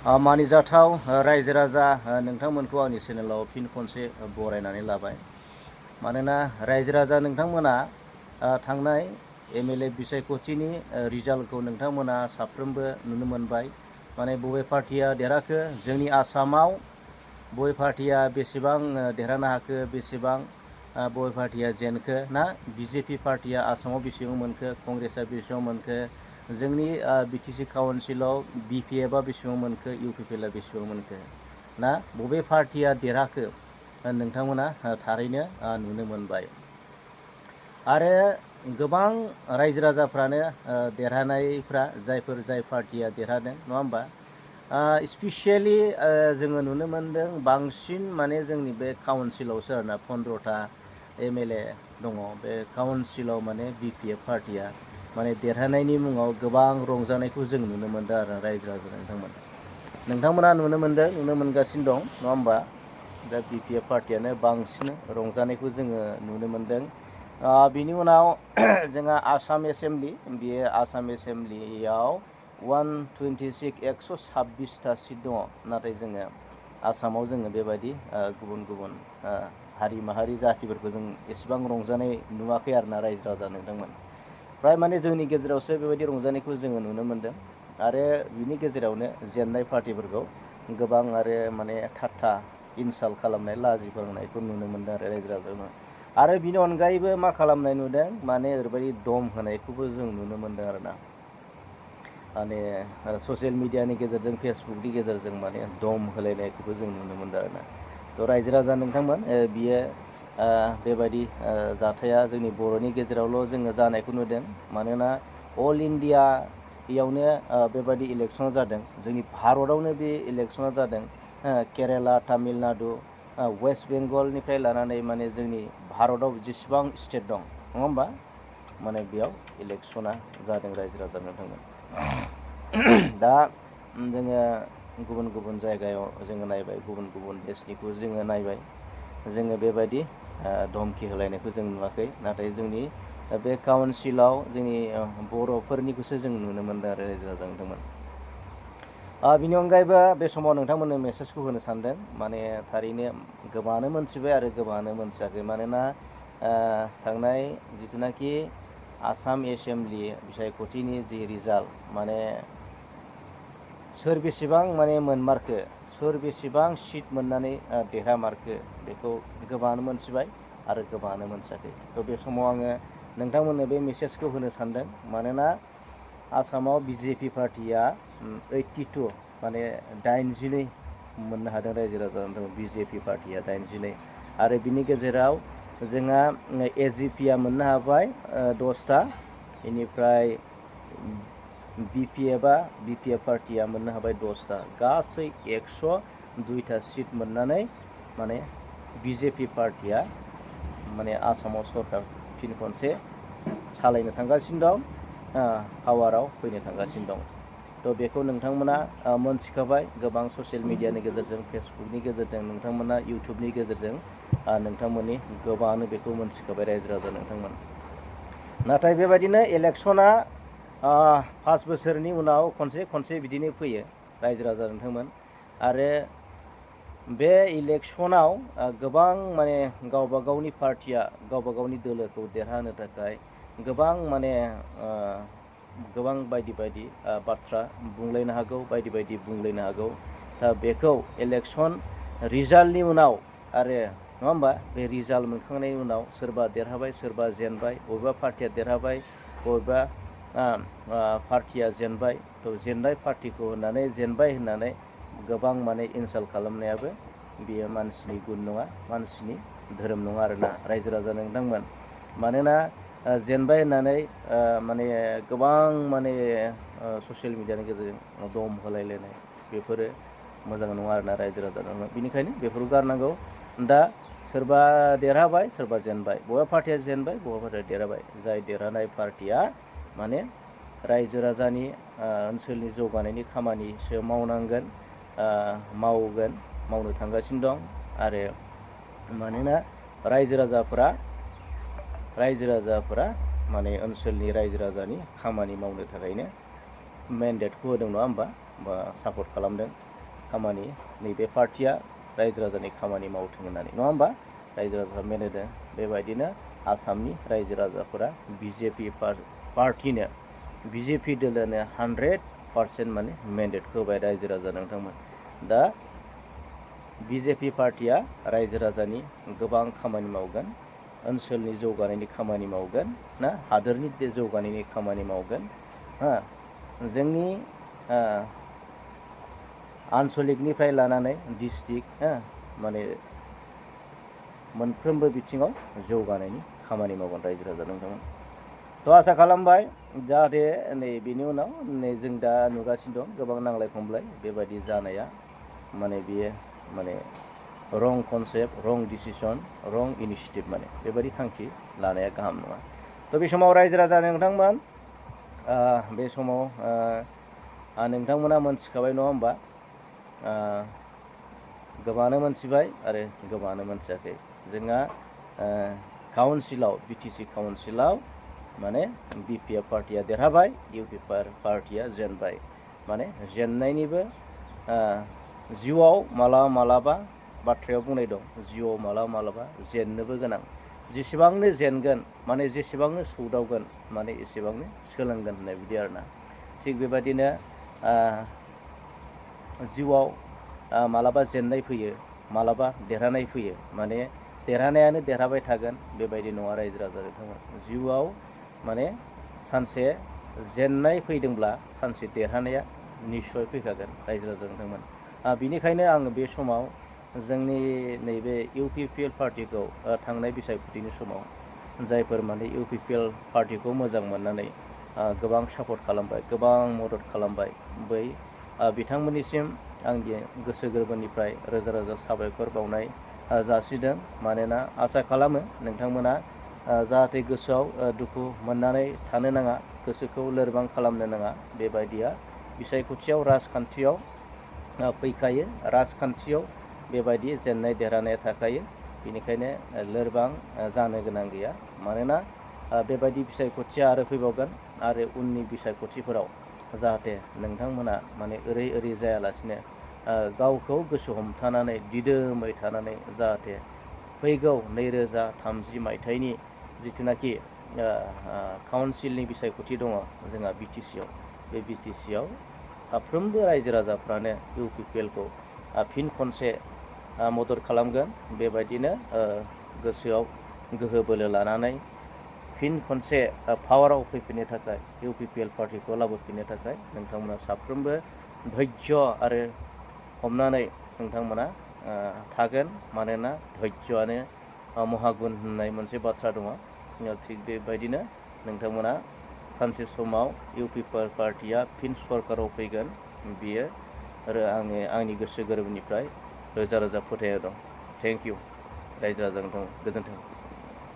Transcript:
मानिजाथाव रायजो राजा नोंथांमोनखौ आंनि चेनेलाव फिन खनसे बरायनानै लाबाय। मानोना रायजो राजा नोंथांमोना थांनाय एमएलए बिसायख'थिनि रिजाल्टखौ नोंथांमोना साफ्रोमबो नुनो मोनबाय। माने बबे पार्टिया देरहाखो, जोंनि आसामाव बबे पार्टिया बेसेबां देरहानो हाखो, बेसेबां बबे पार्टिया जेनखो ना, बिजेपि पार्टिया आसामाव बेसेबां मोनखो, कंग्रेसआ बेसेबां मोनखो, जोंनि बिटिसि काउन्सिलाव बिपिएफआ बेसेबां मोनखो, इउपिपिएलआ बेसेबां मोनखो ना, बबे पार्टिया देरहाखो नोंथांमोना थारैनो नुनो मोनबाय। आरो गोबां रायजो राजाफ्रानो देरहानायफ्रा जाय पार्टिया देरहादों नङा होमबा, स्पेसियेलि जोङो नुनो मोनदों बांसिन माने जोंनि बे काउन्सिलावसो आरोना 15टा एमएलए दङ। बे काउन्सिलाव माने बिपिएफ पार्टिया माने देरहानायनि मुङाव गोबां रंजानायखौ जों नुनो मोनदों आरो रायजो राजा नोंथांमोना नुनो मोनदों, नुनो मोनगासिनो दं नङा होमबा। दा बिपिएफ पार्टियानो बांसिन रंजानायखौ जोङो नुनो मोनदों। बिनि उनाव जोंहा आसाम एसेम्बलि, बेयो आसाम एसेम्बलियाव 126 सिट दङ। नाथाय जोङो आसामाव जोङो बेबायदि गुबुन गुबुन हारि माहारि जातिफोरखौ जों एसेबां रंजानाय नुवाखै आरोना रायजो राजा नोंथांमोन। फ्राय माने जोंनि गेजेरावसो बेबायदि रंजानायखौ जोङो नुनो मोनदों। आरो बिनि गेजेरावनो जेननाय पार्टिफोरखौ गोबां आरो माने ठाट्टा इनसाल्ट खालामनाय, लाजि फोनांनायखौ नुनो मोनदों आरो रायजो राजानो। आरो बिनि अनगायैबो मा खालामनाय नुदों, माने ओरैबायदि दम होनायखौबो जों नुनो मोनदों आरोना। माने ससियेल मिडियानि गेजेरजों, फेसबुकनि गेजेरजों माने दम होलायनायखौबो जों नुनो मोनदों आरोना। थ' रायजो राजा नोंथांमोन, बियो बेबायदि जाथाया जोंनि बर'नि गेजेरावल' जोङो जानायखौ नुदों। मानोना अल इन्डियायावनो बेबायदि इलेक्सन जादों, जोंनि भारतआवनो बे इलेक्सना जादों। केरेला, तामिलनाडु, वेस्ट बेंगलनिफ्राय लानानै माने जोंनि भारतआव जेसेबां स्टेट दं नङा होमबा, माने बेयाव इलेक्सना जादों रायजो राजा नोंथांमोन। दा जोङो गुबुन गुबुन जायगायाव जोङो नायबाय, गुबुन गुबुन देशनिखौ जोङो नायबाय, जोङो बेबायदि धमकि होलायनायखौ जों नुवाखै। नाथाय जोंनि बे काउन्सिलाव जोंनि बर'फोरनिखौसो जों नुनो मोनदों आरो रायजो राजा नोंथांमोन। बिनि अनगायैबो बे समाव नोंथांमोननो मेसेजखौ होनो सानदों। माने थारैनो गोबाङानो मोनथिबाय आरो गोबाङानो मोनथियाखै। मानोना थांनाय जिथुनाखि आसाम एसेम्बलि बिसायख'थिनि जि रिजाल्ट, माने सोर बेसेबां माने मोनमारखो, सोर बेसेबां सिट मोननानै देरहामारखो, बेखौ गोबाङानो मोनथिबाय आरो गोबाङानो मोनथियाखै। थ' बे समाव आङो नोंथांमोननो बे मेसेजखौ होनो सानदों। मानोना आसामाव बिजेपि पार्टिया 82 माने 82 मोननो हादों रायजो राजा बिजेपि पार्टिया 82। आरो बिनि गेजेराव जोंहा एजिपिया मोननो हाबाय 10टा, बेनिफ्राय बिपिएफ पार्टिया मोननो हाबाय 10टा। गासै 102टा सिट मोननानै माने बिजेपि पार्टिया माने आसामाव सरकार फिन खनसे सालायनो थांगासिनो दं, पावाराव फैनो थांगासिनो दं। थ' बेखौ नोंथांमोना मोनथिखाबाय, गोबां ससियेल मिडियानि गेजेरजों, फेसबुकनि गेजेरजों, नोंथांमोना इउटुबनि गेजेरजों नोंथांमोननि गोबाङानो बेखौ मोनथिखाबाय रायजो राजा नोंथांमोन। नाथाय बेबायदिनो इलेक्सना 5 बोसोरनि उनाव खनसे बिदिनो फैयो रायजो राजा नोंथांमोन। आरो बे इलेक्सनाव गोबां माने गावबा गावनि पार्टिया गावबा गावनि दोलोखौ देरहाहोनो थाखाय गोबां माने गोबां बायदि बायदि बाथ्रा बुंलायनो हागौ, बायदि बायदि बुंलायनो हागौ। दा बेखौ इलेक्सन रिजाल्टनि उनाव आरो नङा होमबा, बे रिजाल्ट मोनखांनायनि उनाव सोरबा देरहाबाय, सोरबा जेनबाय, बबेबा पार्टिया देरहाबाय, बबेबा पार्टिया जेनबाय। थ' जेननाय पार्टिखौ होननानै, जेनबाय होननानै गोबां माने इनसाल्ट खालामनायाबो बेयो मानसिनि गुन नङा, मानसिनि धोरोम नङा आरोना रायजो राजा नोंथांमोन। मानोना जेनबाय होननानै माने गोबां माने ससियेल मिडियानि गेजेरजों दम होलायलायनाय, बेफोरो मोजां नङा आरोना रायजो राजा नोंथांमोन। बेनिखायनो बेफोरखौ गारनांगौ। दा सोरबा देरहाबाय, सोरबा जेनबाय, बबेबा पार्टिया जेनबाय, बबेबा पार्टिया देरहाबाय। जाय देरहानाय पार्टिया माने रायजो राजानि ओनसोलनि जौगानायनि खामानिसो मावनांगोन, मावनो थांगासिनो दं। आरो मानोना रायजो राजाफोरा माने ओनसोलनि रायजो राजानि खामानि मावनो थाखायनो मेन्डेटखौ होदों नङा होमबा, बा सापर्ट खालामदों। खामानि नैबे पार्टिया रायजो राजानि खामानि मावथों होननानै, नङा होमबा? रायजो राजाफ्रा मेनेदों। बेबायदिनो आसामनि रायजो राजाफोरा बिजेपि पार्टिनो, बिजेपि दोलोनो 100% माने मेन्डेटखौ होबाय रायजो राजा नोंथांमोन। दा बिजेपि पार्टिया रायजो राजानि गोबां खामानि मावगोन, ओनसोलनि जौगानायनि खामानि मावगोन ना, हादोरनि जौगानायनि खामानि मावगोन। जोंनि आनसलिकनिफ्राय लानानै डिस्ट्रिक्ट माने मोनफ्रोमबो बिथिङाव जौगानायनि खामानि मावगोन रायजो राजा नोंथांमोन। थ' आसा खालामबाय जाहाथे नै बेनि उनाव नै जों दा नुगासिनो दं गोबां नांलाय खमलाय बेबायदि जानाया माने बियो माने रं कनसेप्ट, रं डिसिसन, रं इनिसियेटिभ, माने बेबायदि थांखि लानाया गाहाम नङा। थ' बे समाव रायजो राजा नोंथांमोन, बे समाव नोंथांमोना मोनथिखाबाय नङा होमबा? गोबाङानो मोनथिबाय आरो गोबाङानो मोनथियाखै। जोंहा काउन्सिलाव, बिटिसि काउन्सिलाव माने बिपिएफ पार्टिया देरहाबाय, इउपिपि पार्टिया जेनबाय। माने जेननायनिबो जिउआव मालाबा मालाबा बाथ्रायाव बुंनाय दं, जिउआव मालाबा मालाबा जेननोबो गोनां। जेसेबांनो जेनगोन माने जेसेबांनो सौदावगोन माने एसेबांनो सोलोंगोन होननाय बिदि आरोना। थिग बेबायदिनो जिउआव मालाबा जेननाय फैयो, मालाबा देरहानाय फैयो। माने देरहानायानो देरहाबाय थागोन बेबायदि नङा रायजो राजा नोंथांमोन। जिउआव माने सानसे जेननाय फैदोंब्ला सानसे देरहानाया निस्सय फैखागोन रायजो राजा नोंथांमोन। बिनिखायनो आङो बे समाव जोंनि नैबे इउपिपिएल पार्टिखौ थांनाय बिसायख'थिनि समाव जायफोर माने इउपिपिएल पार्टिखौ मोजां मोननानै गोबां सापर्ट खालामबाय, गोबां मदद खालामबाय, बै बिथांमोननिसिम आंनि गोसो गोरबोनिफ्राय रोजा रोजा साबायखर बावनाय जासिदों। मानोना आसा खालामो नोंथांमोना जाहाथे गोसोआव दुखु मोननानै थानो नाङा, गोसोखौ लोरबां खालामनो नाङा। बेबायदिया बिसायख'थियाव, राजखान्थियाव फैखायो, राजखान्थियाव बेबायदि जेननाय देरहानाया थाखायो। बेनिखायनो लोरबां जानो गोनां गैया। मानोना बेबायदि बिसायख'थिया आरो फैबावगोन आरो उननि बिसायख'थिफोराव जाहाथे नोंथांमोना माने ओरै जायालासिनो गावखौ गोसो हमथानानै दिदोमै थानानै जाहाथे फैगौ 2030 मायथाइनि जिथुनाखि काउन्सिलनि बिसायख'थि दङ जोंहा बिटिसिआव, बे बिटिसिआव साफ्रोमबो रायजो राजाफ्रानो इउपिपिएलखौ फिन खनसे मदद खालामगोन। बेबायदिनो गोसोआव गोहो बोलो लानानै फिन खनसे पावाराव फैफिननो थाखाय, इउपिपिएल पार्टिखौ लाबोफिननो थाखाय नोंथांमोना साफ्रोमबो धैर्य आरो हमनानै नोंथांमोना थागोन। मानोना धैर्यआनो महागुन होननाय मोनसे बाथ्रा दङ। थिग बेबायदिनो नोंथांमोना सानसे समाव इउपिपिएल पार्टिया फिन सरकाराव फैगोन, बियो आरो आंनि गोसो गोरबोनिफ्राय रोजा रोजा फोथायनाय दं। थेंक इउ रायजो राजा नोंथां, गोजोन्थों।